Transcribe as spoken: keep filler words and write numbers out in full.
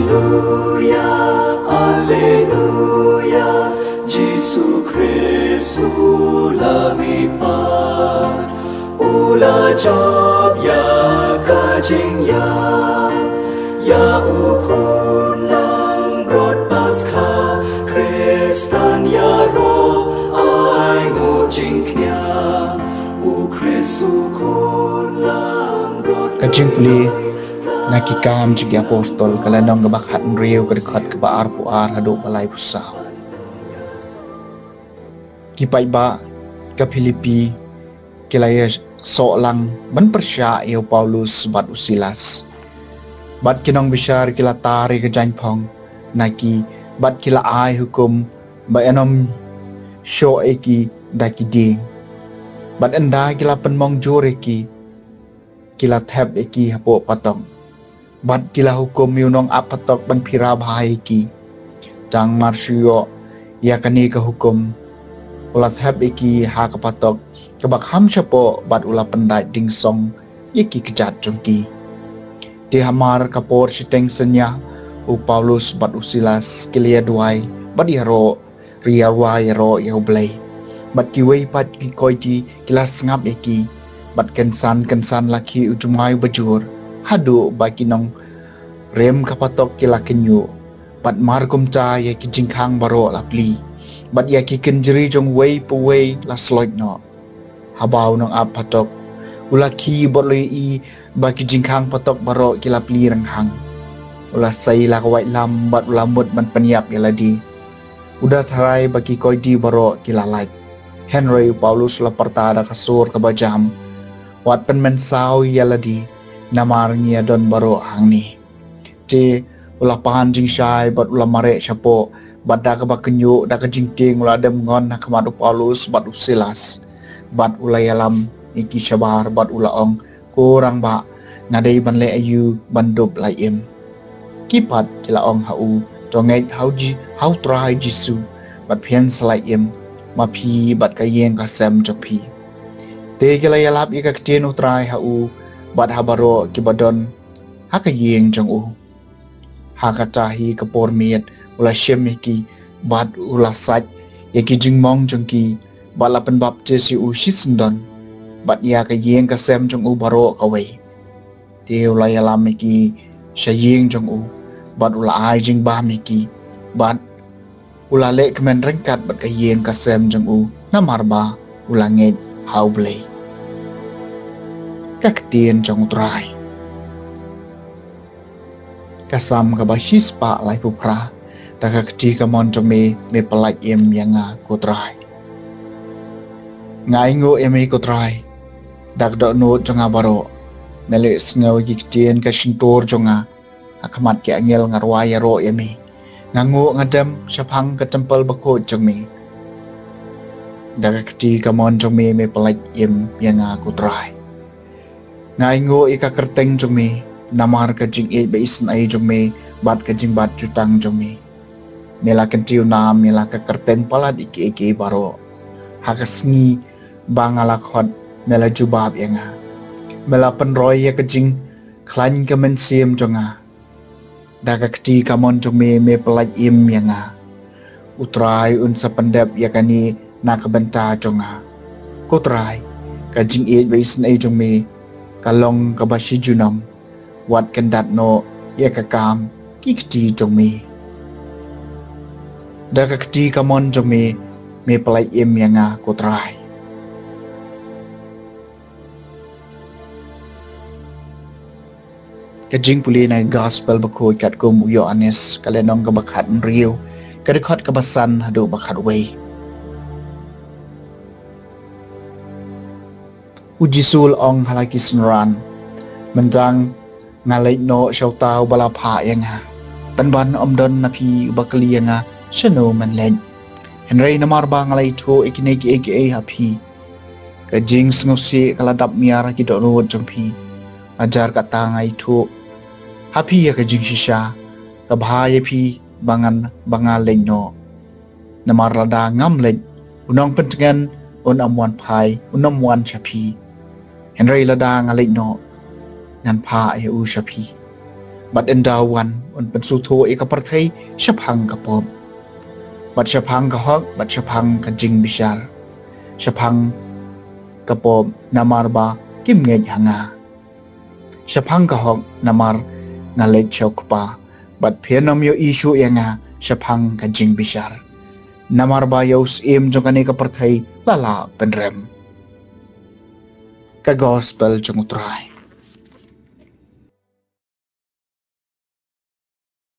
Alleluia, Alleluia, Jisu Khrist u la mih pat, u la jop ïa ka jingïap, ïa u khun langbrot Paskha, Khristan ïaroh ai nguh jingkñia, u Khrist u khun langbrot. Ka jingpule na Ki Kam jong ki Apostol, ka lynnong kaba khathynriew, ka dkhot kaba arphew ar haduh ba laiphew saw. Ki paidbah ka Philippi ki la ïasoh lang ban pyrshah ïa u Paulus bad u Silas. Bad ki nongbishar ki la tar ïa ka jaiñphong na ki, bad ki la ai hukum ba yn ym shoh ïa ki da ki dieng. Bad ynda ki la pynmong jur ïa ki, ki la thep ïa ki hapoh patok. Bad ki la hukum ïa u nongap patok ban phira bha ïa ki. Tang mar shu ïoh ïa kane ka hukum, u la thep ïa ki ha ka patok kaba kham shapoh, bad u la pyndait dingsong ïa ki kjat jong ki. Te hamar ka por shiteng synñia, u Paulus bad u Silas ki la ïaduwai bad ïaroh, ri ïaduwai ïaroh ïa U Blei. Bad kiwei pat ki koiti ki la sngap ïa ki. Bad kynsan kynsan la khih u jumai uba jur, haduh ba ki nongrim ka patok ki la kynñiuh. Bad mar kumta ïa ki jingkhang baroh la plie, bad ïa ki kynjri jong uwei pa uwei la sloit noh. Haba u nongap patok u la khie bad u la ïohi ba ki jingkhang patok baroh ki la plie rynghang, u la sei la ka waitlam bad u la mut ban pynïap ïa lade. U da tharai ba ki koiti baroh ki la lait. Hynrei u Paulus u la pyrta da ka sur kaba jam: Wat pynmynsaw ïa lade, namar ngi ïa don baroh hangne. Te u la pan jingshai bad u la mareh shapoh, bad da kaba kynñiuh da ka jingtieng u la dem ngon ha khmat u Paulus bad u Silas. Bad u la ïalam ïa ki shabar bad u la ong: Ko rangbah, nga dei ban leh aïu ban dup la im? Ki pat ki la ong ha u: To ngeit ha u Ji-, ha u Trai Jisu, bad phin sa la im, ma phi bad ka ïing ka sem jong phi. Te ki la ïalap ïa ka ktien U Trai ha u bad ha baroh kiba don ha ka ïing jong u. Ha kata hi ka por miet u la shim ïa ki, bad u la sait ïa ki jingmong jong ki, bad la pynbaptis ïa u shisyndon, bad ïa ka ïing ka sem jong u baroh kawei. Te u la ïalam ïa ki sha ïing jong u, bad u la ai jingbam ïa ki, bad u la leh kmen ryngkat bad ka ïing ka sem jong u, namar ba u la ngeit ha U Blei. Ka ktien jong U Trai. Ka Salm kaba shispah laiphew phra. Da ka kti kamon jong me, me pyllait im ïa nga, ko Trai. Nga ainguh ïa me, ko Trai, da ka dohnud jong nga baroh. Me leh sngew ïa ki ktien ka shyntur jong nga. Ha khmat ki angel nga rwai ïaroh ïa me. Nga nguh nga dem shaphang ka templ bakhuid jong me. Da ka kti kamon jong me, me pyllait im ïa nga, ko Trai. Nga ainguh ïa ka kyrteng jong me, namar ka jingïeit ba isynei jong me, bad ka jingbat jutang jong me. Me la kyntiew nam ïa la ka kyrteng palat ïa kiei kiei baroh. Ha ka sngi ba nga la khot, me la jubab ïa nga. Me la pynroi ïa ka jingkhlaiñ ka mynsiem jong nga. Da ka kti kamon jong me, me pyllait im ïa nga. U Trai un sa pyndep ïa kane na ka bynta jong nga. Ko Trai, ka jingïeit ba isynei jong me ka long kaba shi junom. Wat kyndat noh ïa ka kam ki kti jong me. Da ka kti kamon jong me, me pyllait im ïa nga, ko Trai. Ka jingpule na ka Gospel bakhuid katkum u Ïoannis, ka lynnong kaba khathynriew, ka dkhot kaba san haduh ba khatwei. U Jisu u la ong ha la ki synran: Mynta nga leit noh sha uta uba la phah ïa nga. Pynban ym don na phi uba kylli ïa nga: Shano men leit? Hynrei namar ba nga la ïathuh ïa kine kiei kiei ha phi, ka jingsngewsih ka la dap miar ha ki dohnud jong phi. Hajar kata nga ïathuh ha phi ïa ka jingshisha, ka bha ïa phi ba ngan, ba nga leit noh. Namar lada ngam leit, u Nongpyntngen un ym wan phai, un ym wan sha phi. Hynrei lada nga leit noh, ngan phah ïa u sha phi. Bad ynda u wan, un pynsngewthuh ïa ka pyrthei shaphang ka pop, bad shaphang ka hok, bad shaphang ka jingbishar. Shaphang ka pop, namar ba kim ngeit ha nga. Shaphang ka hok, namar nga leit sha u Kpa, bad phin ym ïohi shuh ïa nga. Shaphang ka jingbishar, namar ba ïa u Syiem jong kane ka pyrthei la lah pynrem. Ka Gospel jong U Trai.